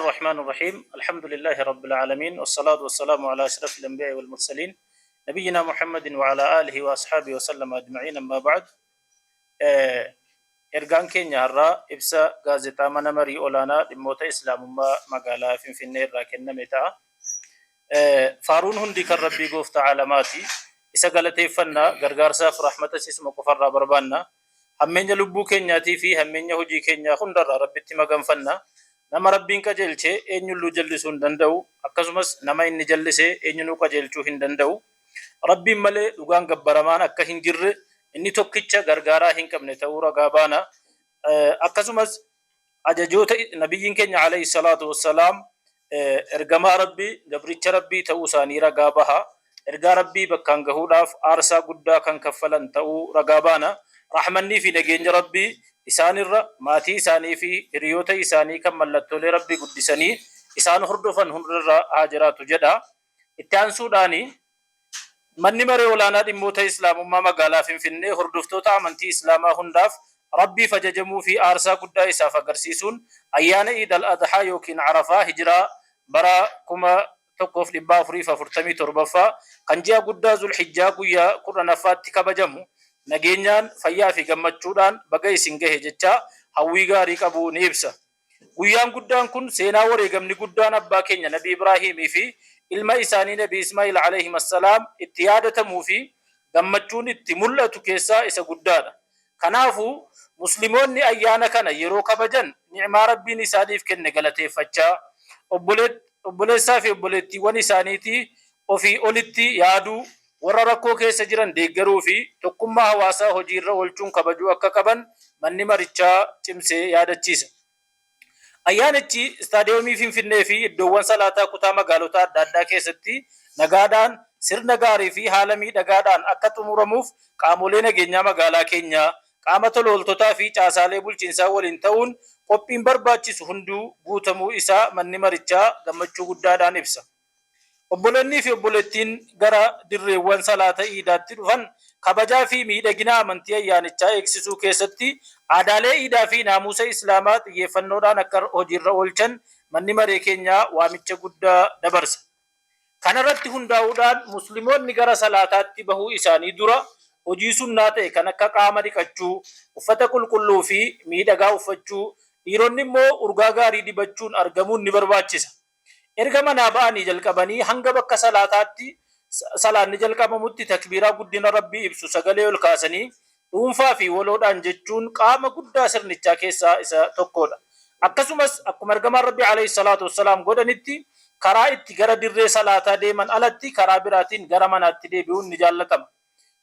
الرحمن الرحيم الحمد لله رب العالمين والصلاة والسلام على أشرف الأنبياء والمرسلين نبينا محمد وعلى آله وأصحابه وسلم أجمعين أما بعد. Ergaan keenya har'aa ibsa gaazexaa Mana Marii Olaanaa Dhimmoota Islaamummaa Magaalaa Finfinnee irraa kenname ta'a. Faaruun hundi kan Rabbii Gooftaa Aalamaati. Isa galateeffanna, gargaarsaaf rahmatas isuma qofarraa barbaanna. Hammeenya lubbuu keenyaatii fi hammeenya hojii keenyaa hundarraa Rabbitti maganfanna. Nama Rabbiin qajeelche eenyulluu jallisuu hin danda'u, akkasumas nama inni jallise eenyunuu qajeelchuu hin danda'u. Rabbiin malee dhugaan gabbaramaan akka hin jirre, inni tokkicha gargaaraa hin qabne ta'uu ragaa baana. Akkasumas ajajoota Nabiyyiin keenya alayhi salaatu wassalaam ergamaa Rabbii, gabricha Rabbii ta'uu isaanii ragaa baha. Ergaa Rabbii bakkaan gahuudhaaf aarsaa guddaa kan kaffalan ta'uu ragaa baana. Rahmannii fi nageenyi Rabbii isaanirra, maatii isaanii fi hiriyoota isaanii kan mallattoolee Rabbii guddisanii isaan hordofan hundarra haa jiraatu jedha. Itti aansuudhaan Manni Maree Olaanaa Dhimmoota Islaamummaa Magaalaa Finfinnee hordoftoota amantii Islaamaa hundaaf Rabbiif ajajamuu fi aarsaa guddaa isaaf agarsiisuun ayyaana Iid Al Adhaa ykn Arafaa Hijiraa bara 1447ffaa kan ji'a guddaa Zulhijjaa guyyaa 10ffaatti kabajamu nageenyaan, fayyaa fi gammachuudhaan baga isin gahe jechaa hawwii gaarii qabu ni ibsa. Guyyaan guddaan kun seenaa wareegamni guddaan abbaa keenya Nabii Ibraahiim fi ilma isaanii Nabii Ismaa'il alayhimassalaam itti yaadatamuu fi gammachuun itti mul'atu keessaa isa guddaadha. Kanaafuu Muslimoonni ayyaana kana yeroo kabajan ni'maa Rabbiin isaaniif kenne galateeffachaa, obboleessaa fi obboleettiiwwan isaaniitii ofii olitti yaaduu, warra rakkoo keessa jiran deeggaruu fi tokkummaa hawaasaa hojiirra oolchuun kabajuu akka qaban manni marichaa cimsee yaadachiisa. Ayyaanichi Istaadiyoomii Finfinnee fi iddoowwan salaataa kutaa magaalotaa adda addaa keessatti nagaadhaan, sirna gaarii fi haala miidhagaadhaan akka xumuramuuf qaamolee nageenyaa magaalaa keenyaa, qaama tola ooltotaa fi caasaalee bulchiinsaa waliin ta'uun qophiin barbaachisu hunduu guutamuu isaa manni marichaa gammachuu guddaadhaan ibsa. Obboleennii fi obboleettiin gara dirreewwan salaata Iidaatti dhufan kabajaa fi miidhagina amantii ayyaanichaa eegsisuu keessatti aadaalee Iidaa fi naamuusa Islaamaa xiyyeeffannoodhaan akka hojiirra oolchan manni maree keenyaa waamicha guddaa dabarsa. Kanarratti hundaa'uudhaan Muslimoonni gara salaataatti bahuu isaanii dura hojii sunnaa ta'e kan akka qaama dhiqachuu, uffata qulqulluu fi miidhagaa uffachuu, dhiironni immoo urgaa gaarii dibachuun argamuun ni barbaachisa. Erga manaa ba'anii jalqabanii hanga bakka salaataatti salaanni jalqabamutti takbiiraa guddina Rabbii ibsu sagalee ol kaasanii dhuunfaa fi waloodhaan jechuun qaama guddaa sirnichaa keessaa isa tokkoodha. Akkasumas akkuma Ergamaan Rabbii alayhi salaatu wassalaam godhanitti karaa itti gara dirree salaataa deeman alatti karaa biraatiin gara manaatti deebi'uun ni jaallatama.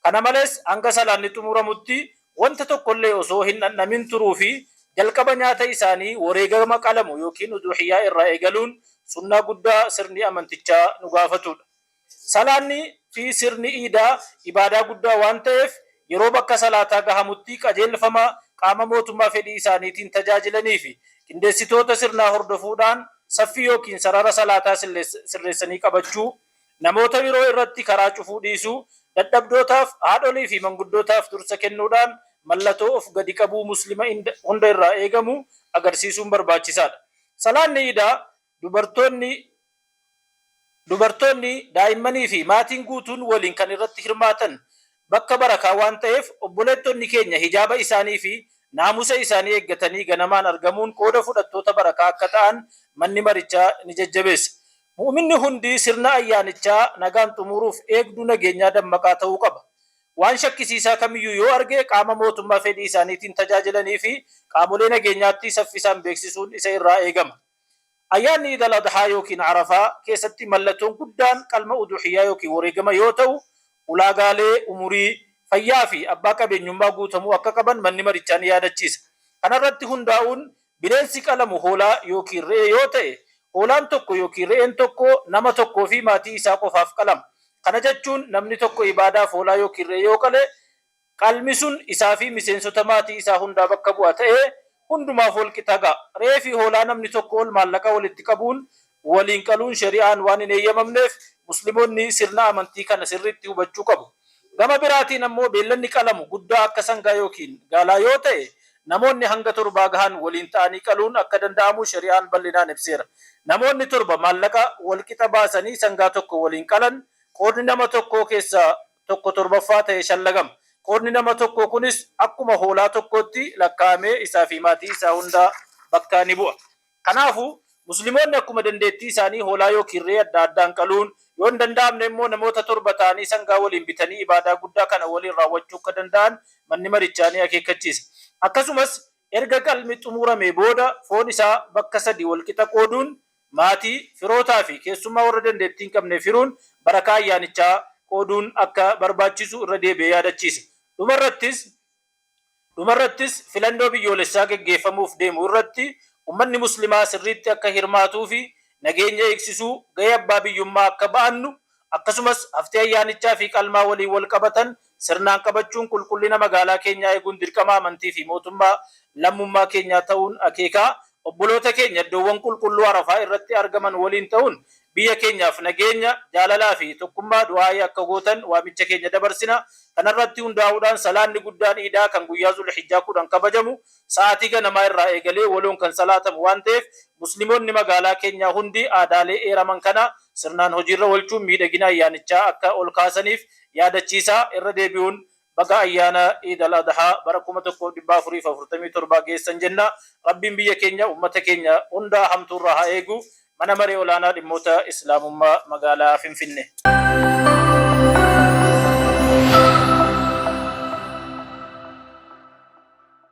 Kana malees hanga salaanni xumuramutti wanta tokkollee osoo hin dhandhamin turuu fi jalqaba nyaata isaanii wareegama qalamu ykn uduhiyyaa irraa eegaluun sunnaa guddaa sirni amantichaa nu gaafatuudha. Salaanni fi sirni iidaa ibaadaa guddaa waan ta'eef yeroo bakka salaataa gahamutti qajeelfama qaama mootummaa fedhii isaaniitiin tajaajilanii fi qindeessitoota sirnaa hordofuudhaan saffii ykn sarara salaataa sirreessanii qabachuu, Namoota biroo irratti karaa cufuu dhiisuu, dadhabdootaaf, haadholii fi manguddootaaf dursa kennuudhaan mallatoo of gadi qabuu Muslima hunda irraa eegamu agarsiisuun barbaachisaadha. Salaanni Iidaa dubartoonni, dubartoonni, daa'immanii fi maatiin guutuun waliin kan irratti hirmaatan bakka barakaa waan ta'eef obboleettonni keenya hijaaba isaanii fi naamusa isaanii eeggatanii ganamaan argamuun qooda fudhattoota barakaa akka ta'an manni marichaa ni jajjabeessa. Mu'uminni hundi sirna ayyaanichaa nagaan xumuruuf eegduu nageenyaa dammaqaa ta'uu qaba. Waan shakkisiisaa kamiyyuu yoo arge qaama mootummaa fedhii isaaniitiin tajaajilanii fi qaamolee nageenyaatti saffisaan beeksisuun isa irraa eegama. Ayyaanni Iid Al-Adhaa ykn Arafaa keessatti mallattoon guddaan qalma uduhiyyaa ykn wareegama yoo ta'u, ulaagaalee umurii, fayyaa fi abbaa qabeenyummaa guutamuu akka qaban manni marichaa ni yaadachiisa. Kanarratti hundaa'uun Bineensi qalamu hoolaa yookiin re'ee yoo ta'e, hoolaan tokko yookiin re'een tokko nama tokkoo fi maatii isaa qofaaf qalama. Kana jechuun namni tokko ibaadaaf hoolaa yookiin re'ee yoo qale, qalmi sun isaa fi miseensota maatii isaa hundaa bakka bu'a ta'ee hundumaaf wal qixa ga'a. Re'ee fi hoolaa namni tokko ol maallaqa walitti qabuun waliin qaluun shari'aan waan hin eeyyamamneef Muslimoonni sirna amantii kana sirriitti hubachuu qabu. Gama biraatiin ammoo beelladni qalamu guddaa akka sangaa yookiin gaalaa yoo ta'e namoonni hanga torbaa gahan waliin ta'anii qaluun akka danda'amu shari'aan bal'inaan ibseera. Namoonni 7 maallaqa walqixa baasanii sangaa tokko waliin qalan, qoodni nama tokkoo keessaa tokko torbaffaa ta'ee shallagama. Qoodni nama tokkoo kunis akkuma hoolaa tokkootti lakkaa'amee isaa fi maatii isaa hunda bakka ni bu'a. Kanaafuu, Muslimoonni akkuma dandeettii isaanii hoolaa yookiin re'ee adda addaan qaluun, yoo hin danda'amne immoo namoota 7 ta'anii sangaa waliin bitanii ibaadaa guddaa kana waliin raawwachuu akka danda'an manni marichaa ni akeekkachiisa. Akkasumas, erga qalmi xumuramee booda foon isaa bakka sadi walqixa qooduun maatii, firootaa fi keessummaa warra dandeettii hin qabneef hiruun barakaa ayyaanichaa qooduun akka barbaachisu irra deebi'ee yaadachiisa. Dhumarrattis. Dhumarrattis filannoo biyyoolessaa geggeeffamuuf deemu irratti ummanni Muslimaa sirriitti akka hirmaatuufi nageenya eegsisuu gahee abbaa biyyummaa akka ba'annu akkasumas haftee ayyaanichaa fi qalmaa waliin walqabatan sirnaan qabachuun qulqullina magaalaa keenyaa eeguun dirqama amantii fi mootummaa lammummaa keenyaa ta'uun akeekaa obboloota keenya iddoowwan qulqulluu Arafaa irratti argaman waliin ta'uun biyya keenyaaf nageenya, jaalalaa fi tokkummaa du'aa'ii akka gootan waamicha keenya dabarsina. Kanarratti hundaa'uudhaan salaanni guddaan Iidaa kan guyyaa Zulhijjaa 10 kabajamu sa'aatii ganamaa irraa eegalee waloon kan salaatamu waan ta'eef Muslimoonni magaalaa keenyaa hundi aadaalee eeraman kana sirnaan hojiirra oolchuun miidhagina ayyaanichaa akka olkaasaniif yaadachiisaa irra deebi'uun Baga ayyaana Iid Al Adhaa bara 1447 geessan jenna. Rabbiin biyya keenya, ummata keenya hundaa hamtuurraa haa eegu. Mana Maree Olaanaa Dhimmoota Islaamummaa Magaalaa Finfinne.